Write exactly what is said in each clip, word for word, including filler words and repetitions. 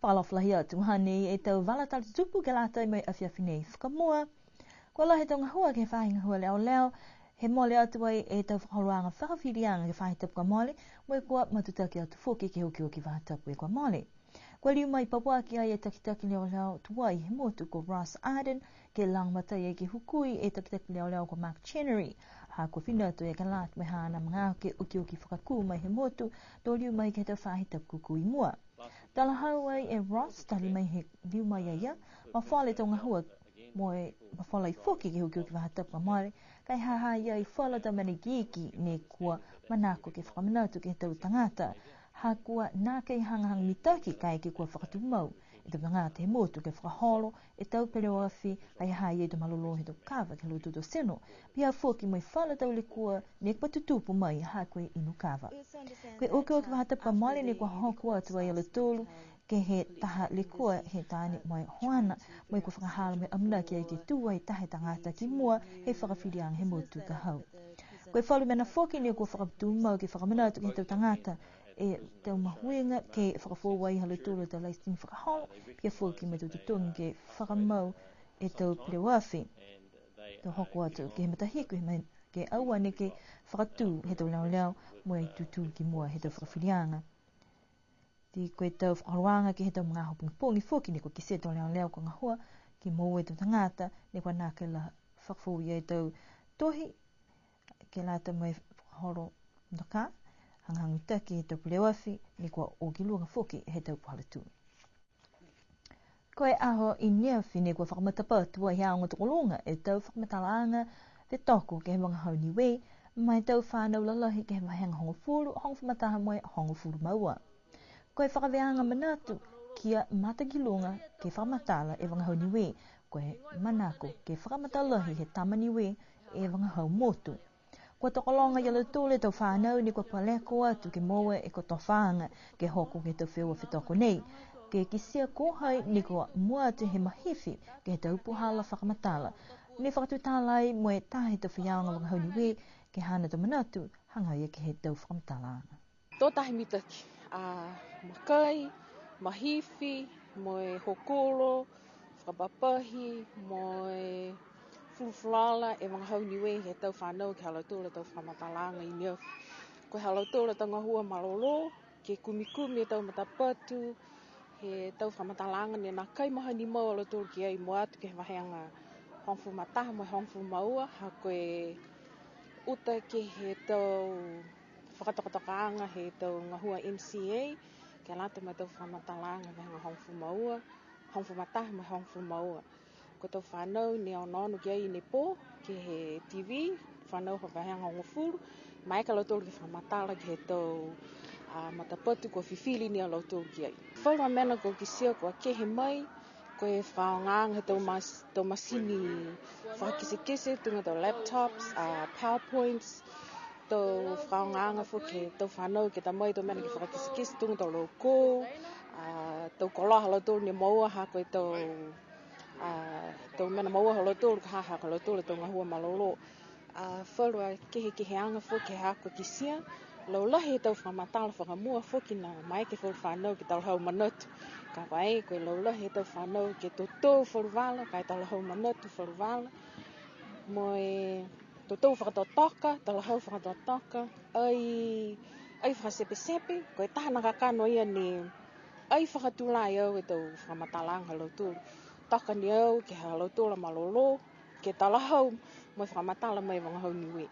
Fakaalofa lahi atu, hanei e tau vala tala tutupu ke lata mo e afiafi nei. Fakamua, kua lahi e tau gahua ke he faahi gahua leoleo, he mole atu ai e tau fakaholoaga fakafiliaga ke he faahi tapu kua mole, mo e kua matutaki atu foki ke he okioki faahi tapu kua mole. Kua liu mai pauaki ai e takitaki leoleo tuai he motu ko Ross Ardern, ke lagomatai ai ke hukui e takitaki leoleo ko Mark Chenery. Ha kua fina atu e ke lata mo e haana magaaho ke okioki fakakū mai he motu, to liu mai ke he tau faahi tapu kua kū i mua. Talahau ai e Ross, tali mai he liu mai a ia, mafola e tau gahua mo e mafola ai foki ke he okioki faahi tapu kua mole, ka e ha ha i ai falu tau mena ikiiki ne kua manako ke fakamanatu ke he tau tagata. Ha kua nākai hagahaga mitaki kaeke kua fakatumau e tau tagata he motu ke fakaholo e tau peleoafi, ka e ha ha i ai e tau malolō he tau kava ke he loto tino. Pihia foki mo e falu tau lekua ne kua tutupu mai ha ko e inu kava. Ko e okioki faahi tapu kua mole ne kua hoko atu ai a lautolu ke he taha lekua he taane mo e hoana, mo e kua fakaholo mo e amanaki ai ke tū ai taha tagata ki mua he fakafiliaga he motu ka hau. Ko e falu mena foki ne kua fakatumau ke fakamanatu ke he tau tagata e tau mahuiga ke fakafoou ai ha lautolu a tau laisini fakaholo, pihia foki mo e tau totogi ke fakamau e tau peleoafi. To hoko atu ke he matahiku he ma-, ke aua neke fakatū he tau leoleo mo e tutū ki mua he tau fakafiliaga. Ti ko e tau fakaholoaga ke he tau magaaho pogipogi foki ne kua kitia e tau leoleo kua gahua ke moua e tau tagata ne kua nākai la fakafoou e tau tohi ke lata mo e fakaholo motokā, hagahaga mitaki he tau peleoafi ne kua o ki luga foki he tau puhala tū. Ko e aho i neafi ne kua fakamatapatu ai he aoga tokoluga e tau fakamatalaaga fetoko ke he vagahau Niue, ma e tau fanau lalahi ke he vahega hogofulu, hogofulu ma taha mo e hogofulu ma ua. Ko e fakavēaga manatu kia Matakiluga ke fakamatala e vagahau Niue, ko e manako ke fakamatalahi he tama Niue e vagahau motu. Kua tokologa ia lautolu e tau fanau ne kua paleko atu ke moua e kotofaaga ke hoko ke he tau feua fetoko nei. Ke kitia ko hai ne kua mua atu he mahifi ke he tau puhala fakamatala. Ne fakatutala ai mo e taha he tau faiaoga vagahau Niue ke he haana tau manatu hagaao ia ke he tau fakamatalaaga. Tō tahi mitaki, a, makai, mahifi, mo e hokulo, fakapapahi, mo e fulufuluola e vagahau Niue he tau fanau ke he ha lautolu a tau fakamatalaaga i neafi. Ko e ha lautolu a tau gahua malolō, ke kumikumi e tau matapatu he tau fakamatalaaga ne nākai mahani mau a lautolu ki ai, mua atu ke he vahega hogofulu ma taha mo e hogofulu ma ua, ha ko e uta ke he tau fakatokatokaaga he tau gahua M C A, ke lata mo e tau fakamatalaaga vahega hogofulu ma ua, hogofulu ma taha mo e hogofulu ma ua. Ko e tau fanau ne onoono ki ai ne pō, ke he T V, fanau he vahega hogofulu, maeke a lautolu ke fakamatala ke he tau, a, matapatu kua fifili ni a lautolu ki ai. Falu a mena kua kitia kua kehe mai, ko e fakaaogaaga he tau mas-, tau masini fakakitekite, tuga tau laptops, a, PowerPoints, tau fakaaogaaga foki he tau fanau ke ta mai tau mena ke fakakitekite, tuga tau logo, a, tau koloa ha lautolu ne moua ha ko e tau, a, tau mena moua ha lautolu ka ha ha ko lautolu tau gahua malolō. A, falu a kehekeheaga foki he haaku a kitia, laulahi he tau fakamatala fakamua foki ne maeke falu fanau ke talahau manatu. Ka ko e, ko e laulahi he tau fanau ke totou falu vala, ka e talahau manatu falu vala. Mo e totou fakatotoka, talahau fakatotoka, ai, ai fakatepetepe, ko e taha a kakano ia ne ai fakatulā e au e tau fakamatalaaga ha lautolu. Toka ni au ke he ha lautolu a malolō, ke talahau mo e fakamatala mai e vagahau Niue.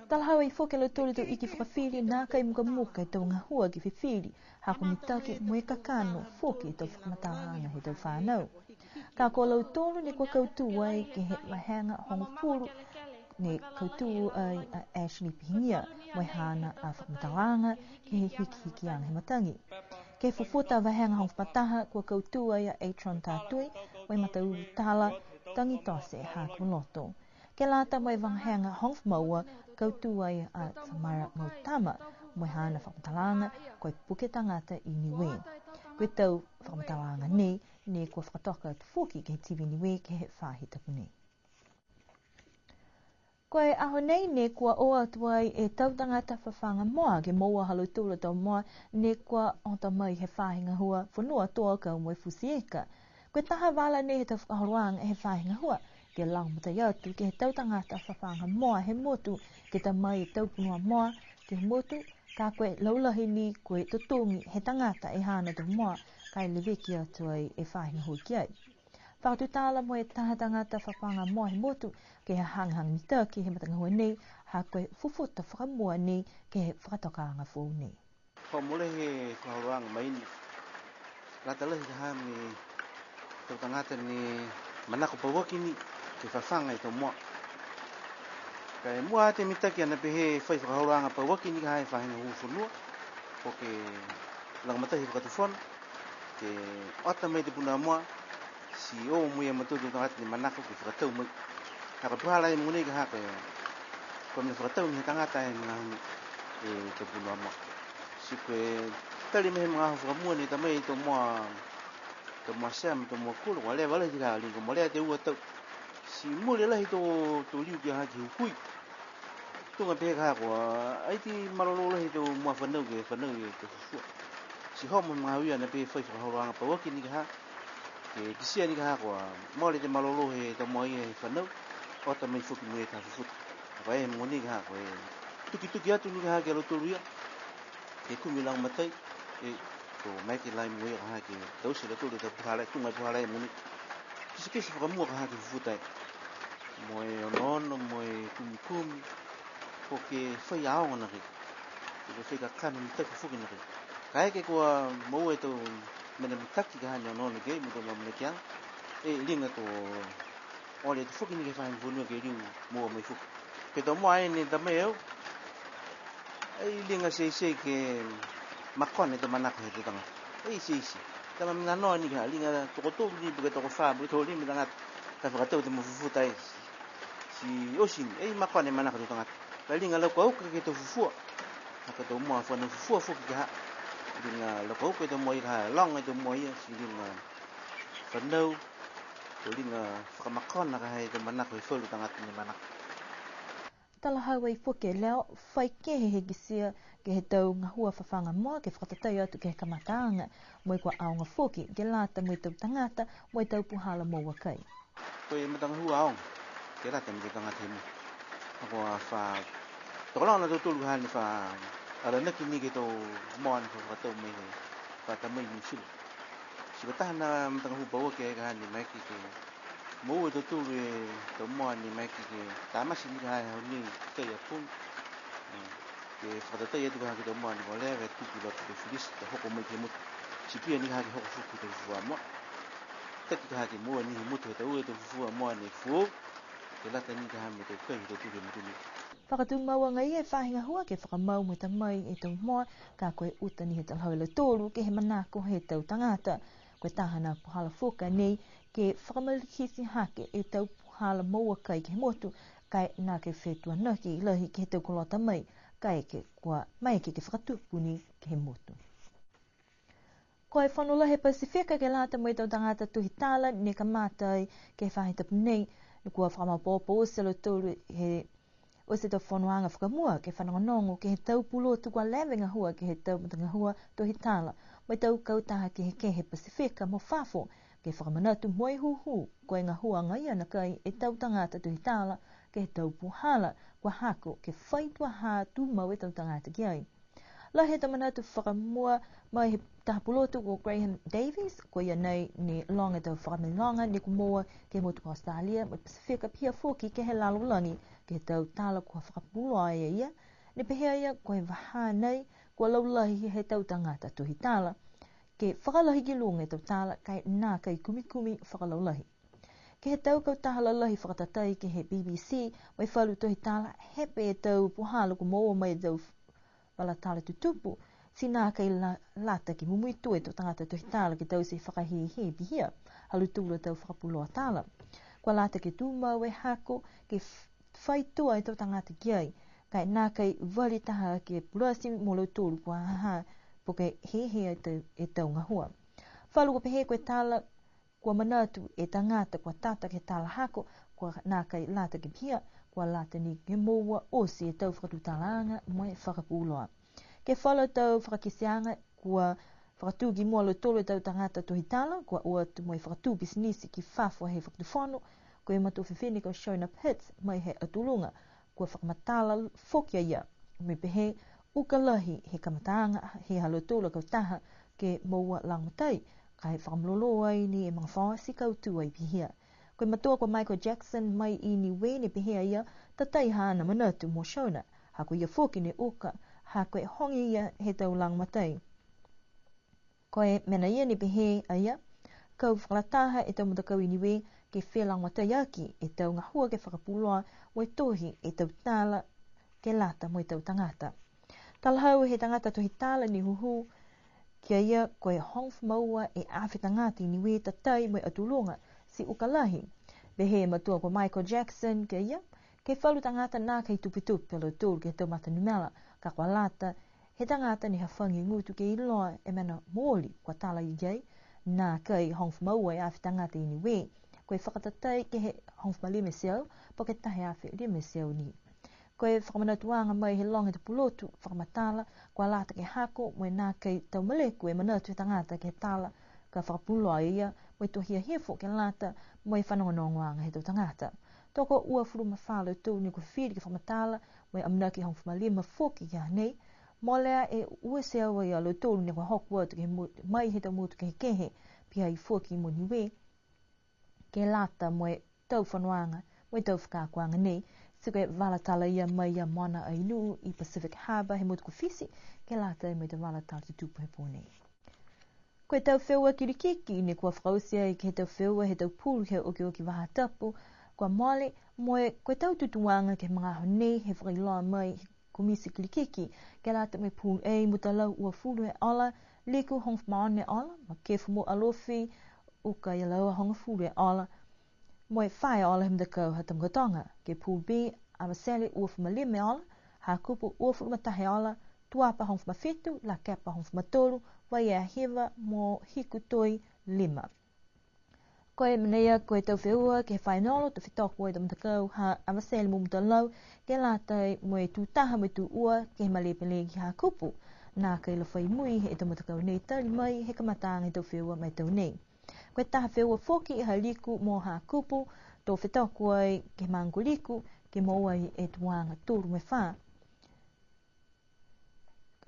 Talahau ai foki a lautolu e tau iki fakafili, nākai mukamuka e tau gahua ke fifili, ha kua mitaki mo e kakano foki e tau fakamatalaaga he tau fanau. Ka ko lautolu ne kua kautū ai ke he vahega hogofulu, ne kautū ai a Ashley Pihigia, mo e haana a fakamatalaaga ke he hikihikiaga he matagi. Ke he fufuta vahega hogofulu ma taha, kua kautū ai a Atron Tatui, mo e mataulu tala, Tagitose Hakuloto. Ke lata mo e vagahega hogofulu ma ua, kautū ai a Tamara Mautama, mo e haana fakamatalaaga, ko e puke tagata i Niue. Ko e tau fakamatalaaga nei, ne kua fakatoka atu foki ke he T V Niue ke he faahi tapu nei. Ko e aho nei ne kua o atu ai e tau tagata fafaga moa ke moua ha lautolu a tau moa ne kua ota mai he faahi gahua fonua, tō akau mo e futi ika. Ko e taha vala nei he tau fakaholoaga he faahi gahua ke lagomatai atu ke he tau tagata fafaga moa he motu ke ta mai e tau punua moa ke he motu, ka ko e laulahi ni ko e totogi he tagata e haana tau moa ka e leveki atu ai e faahi gahua ki ai. Fakatutala mo e taha tagata fafaga moa he motu ke he hagahaga mitaki he matagahua nei, ha ko e fufuta fakamua nei ke he fakatokaaga foou nei. Ko e mole he fakaholoaga mai ni. Lata lahi ka ha mo e tau tagata ne manako pauaki ni ke fafaga e tau moa. Ka e mua atu e mitaki a na pehē fai fakaholoaga pauaki ni ka ha e faahi gahua fonua, po ke lagomatai he fakatufono ke ota mai e tau punua moa, ti o mo e matua tau tagata ne manako ke fakatau mai. Ha ko e puhala e mogonei ka ha ko e, ko e mena fakatau ni he tagata e magaaho e tau punua moa. Ti ko e tali mai he magaaho fakamua ne ta mai e tau moa, tau moa sea mo e tau moa kula, kua leva lahi ka liga molea e ua tau. Ti mole lahi e tau, tau liu ke ha ke hukui. Tuga pehē ka ha kua ai ti malolō lahi e tau moa fanau ke fanau e tau fufua. Ti homo he magaaho ia na pehē fai fakaholoaga pauaki ni ka ha, ke kitia ni ka ha kua mole e malolō he tau moa ia he fanau, ota mai foki mo e taha fufuta. Ka e he mogonei ka ha ko e tukituki atu ni ka ha ki a lautolu ia ke kumi lagomatai, e, to maeke lahi mo ia ka ha ke taute e lautolu e tau puhala, tuga e puhala e mogonei. Kitekite fakamua ka ha ke fufuta e. Mo e onoono, mo e kumikumi, po ke fai aoga nākai. Po ke fai kakano mitaki foki nākai. Kaeke kua moua e tau mena mitaki ka ha ne onoono ki ai, mo e tau mena mitaki aga, e liga to ole atu foki ni ke he faahi gahua fonua ke liu moua mai foki. Ke he tau moa e ne ta mai au, ai liga teitei ke makona e tau manako he tau tagata. Ai teitei. Tama mena noa ni ka ha, liga tokotolu ni, po ke tokofā, po ke tolima tagata ka fakatau e tau moa fufuta ai. Ti oti ni, ai makona e manako he tau tagata. Ka liga laukauka ke he tau fufua. Ha ko e tau moa fanau fufua foki ka ha. Liga laukauka e tau moa ia ka ha, loga e tau moa ia, ti liga fanau, to liga fakamakona ka ha e tau manako he falu tagata ne manako. Talahau ai foki e Leo, fai kehe he kitia ke he tau gahua fafaga moa ke fakatatai atu ke he kamataaga, mo e kua aoga foki ke lata mo e tau tagata mo e tau puhala moua kai. Ko e matagahua aoga ke lata mo e tau tagata he moa. Kua fa tokologa a tautolu ha ne fa alanaki ni ke he tau moa ne fa fakatau mai he fa ta mai Niu Silani. Ti ko e taha a matagahua pauaki ka ha ne maeke ke moua e tautolu e tau moa ne maeke ke tamate ni ka ha he aho nei, kai a pogi. Ke fakatatai atu ka ha ke he tau moa ne kua leva e tuku i loto ke filisi, ka hoko mai ke he motu. Ti pihia ni ka ha ke hoko foki ke he tau fufua moa. Taki ka ha ke moua ni he motu ha tautolu e tau fufua moa ne foou, ke lata ni ka ha mo e tau kai ha tautolu he motu nei. Fakatumau agaia e faahi gahua ke fakamau mo e ta mai e tau moa, ka ko e uta ni he talahau e lautolu ke he manako he tau tagata. Ko e taha a puhala foki nei ke fakamalikiti hake e tau puhala moua kai ke he motu, ka e nākai fetū anake lahi ke he tau koloa ta mai, kaeke kua maeke ke fakatupu ni ke he motu. Ko e Fono Lahi Pasifika ke lata mo e tau tagata tohi tala ne kamata ai ke he faahi tapu nei, ne kua fakamaopoopo oti a lautolu he oti e tau fonoaga fakamua ke fanogonogo ke he tau pulotu kua leva e gahua ke he tau matagahua tohi tala mo e tau kautaha kehekehe Pasifika mo fafo, ke fakamanatu mo e hūhū ko e gahua agaia nakai e tau tagata tohi tala ke he tau puhala kua hako ke fai tuaha tumau e tau tagata ki ai. Lahi e tau manatu fakamua mai he taha pulotu ko Graham Davies, ko ia nei ne loga e tau fakamailoga ne kua moua ke he motu ko Australia mo e Pasifika, pihia foki ke he lalolagi, ke he tau tala kua fakapuloa e ia. Ne pehē a ia ko e vahā nei kua laulahi he tau tagata tohi tala, ke fakalahi ki luga e tau tala, ka e nākai kumikumi fakalaulahi. Ke he tau kautaha lalahi fakatatai ke he B B C, mo e falu tohi tala, hepe e tau puhala kua moua mai e tau vala tala tutupu, ti nākai la-, lata ke mumuitua e tau tagata tohi tala ke taute fakahēhē pihia ha lautolu a tau fakapuloa tala. Kua lata ke tumau e hako ke f-, fai tua e tau tagata ki ai, ka e nākai vali taha ke pulasi mo lautolu kua ha, po ke hēhē e tau, e tau gahua. Falu kua pehē ko e tala kua manatu e tagata kua tata ke he tala hako, kua nākai lata ke pihia, kua lata ni ke moua oti e tau fakatutalaaga mo e fakapuloa. Ke he falu tau fakakiteaga kua fakatū ki mua a lautolu e tau tagata tohi tala, kua o atu mo e fakatū pisinisi ki fafo he fakatufono, ko e matua fifine ko Shona Pitts mai he Atu Luga, kua fakamatala foki a ia, mo e pehē uka lahi he kamataaga he ha lautolu a kautaha ke moua lagomatai, ka e fakamalolō ai ni e magafaoa ti kautū ai pihia. Ko e matua ko Michael Jackson mai i Niue ne pehē a ia, tatai haana manatu mo Shona, ha ko ia foki ne uka, ha ko e hoge ia he tau lagomatai. Ko e mena ia ne pehē a ia, kau fakalataha e tau matakau i Niue ke felagomataiaki e tau gahua ke fakapuloa mo e tohi e tau tala ke lata mo e tau tagata. Talahau he tagata tohi tala ne hūhū ki a ia ko e hogofulu ma ua e afe tagata i Niue tatai mo e Atu Luga, ti uka lahi. Pehē e matua ko Michael Jackson ki a ia, ke he falu tagata nākai tupetupe a lautolu ke he tau mata numela, ka kua lata he tagata ne hafagi e gutu ke iloa e mena mooli kua tala i ai, nākai hogofulu ma ua e afe tagata i Niue, ko e fakatatai ke he hogofulu ma lima e teau, po ke taha e afe lima e teau ni. Ko e fakamanatuaga mai he loga he tau pulotu fakamatala, kua lata ke hako mo e nākai tau maleku e manatu he tagata ke he tala ka fakapuloa e ia, mo e tohia hifo ke lata mo e fanogonogoaga he tau tagata. Tokouafulu ma fā a lautolu ne kua fifili ke fakamatala, mo e amanaki hogofulu ma lima foki ki a nei. Molea e ua e teau a lautolu ne kua hoko atu ke he mo-, mai he tau motu kehekehe, pihia foki mo Niue, ke lata mo e tau fanoaga, mo e tau fakaakoaga nei, ti ko e vala tala ia mai ia Mona Ainuu i Pacific Harbour he motu ko Fisi, ke lata mo e tau vala tala tutupu he pō nei. Ko e tau feua kilikiki ne kua fakaoti ai ke he tau feua he tau pulu he okioki faahi tapu kua mole, mo e ko e tau tutūaga ke he magaaho nei he fakailoa mai he komiti kilikiki, ke lata mo e pulu A, Mutalau uafulu e ola, Liku hogofulu ma ono e ola, Makefu mo Alofi uka ia laua hogofulu e ola, mo e fā e ola he matakau ha Tamakautoga. Ke he pulu B, Avatele uafulu ma lima e ola, Hakupu uafulu ma taha e ola, Tuapa hogofulu ma fitu, Lakepa hogofulu ma tolu, Vaiea hiva mo Hikutoi lima. Ko e mena ia ko e tau feua ke he fainolo, to fetoko e tau matakau ha Avatele mo Mutalau, ke lata mo e tū taha mo e tū ua ke he malē pele ki Hakupu. Nākai la fai mui he tau matakau nei tali mai he kamataaga he tau feua ma e tau nei. Ko e taha feua foki ha Liku mo Hakupu, to fetoko ai ke he maaga ko Liku, ke moua ai e tuaga tolu mo e fā.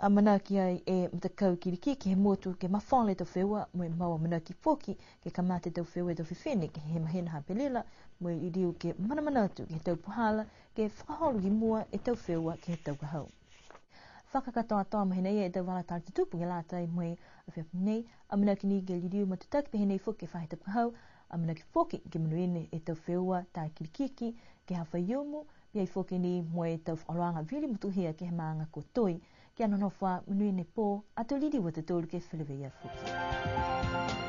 Amanaki ai e matakau kilikiki he motu ke mafola e tau feua, mo e mau amanaki foki ke kamata e tau feua he tau fifine ke he mahina ha Apelila, mo e liliu ke manamanatu ke he tau puhala ke fakaholo ki mua e tau feua ke he tau ka hau. Fakakatoatoa mai hinei e tau vala tala tutupu ke lata mo e afiafi nei, amanaki ni ke liliu matutaki pehē nei foki he faahi tapu ka hau, amanaki foki ke monuina e tau feua tā kilikiki ke he Aho Faiumu, pihia foki ni mo e tau fakaholoaga vili motuhia ke he maaga ko Toi. Kia nonofo ā, monuina e pō, ato liliu a tautolu ke feleveia foki.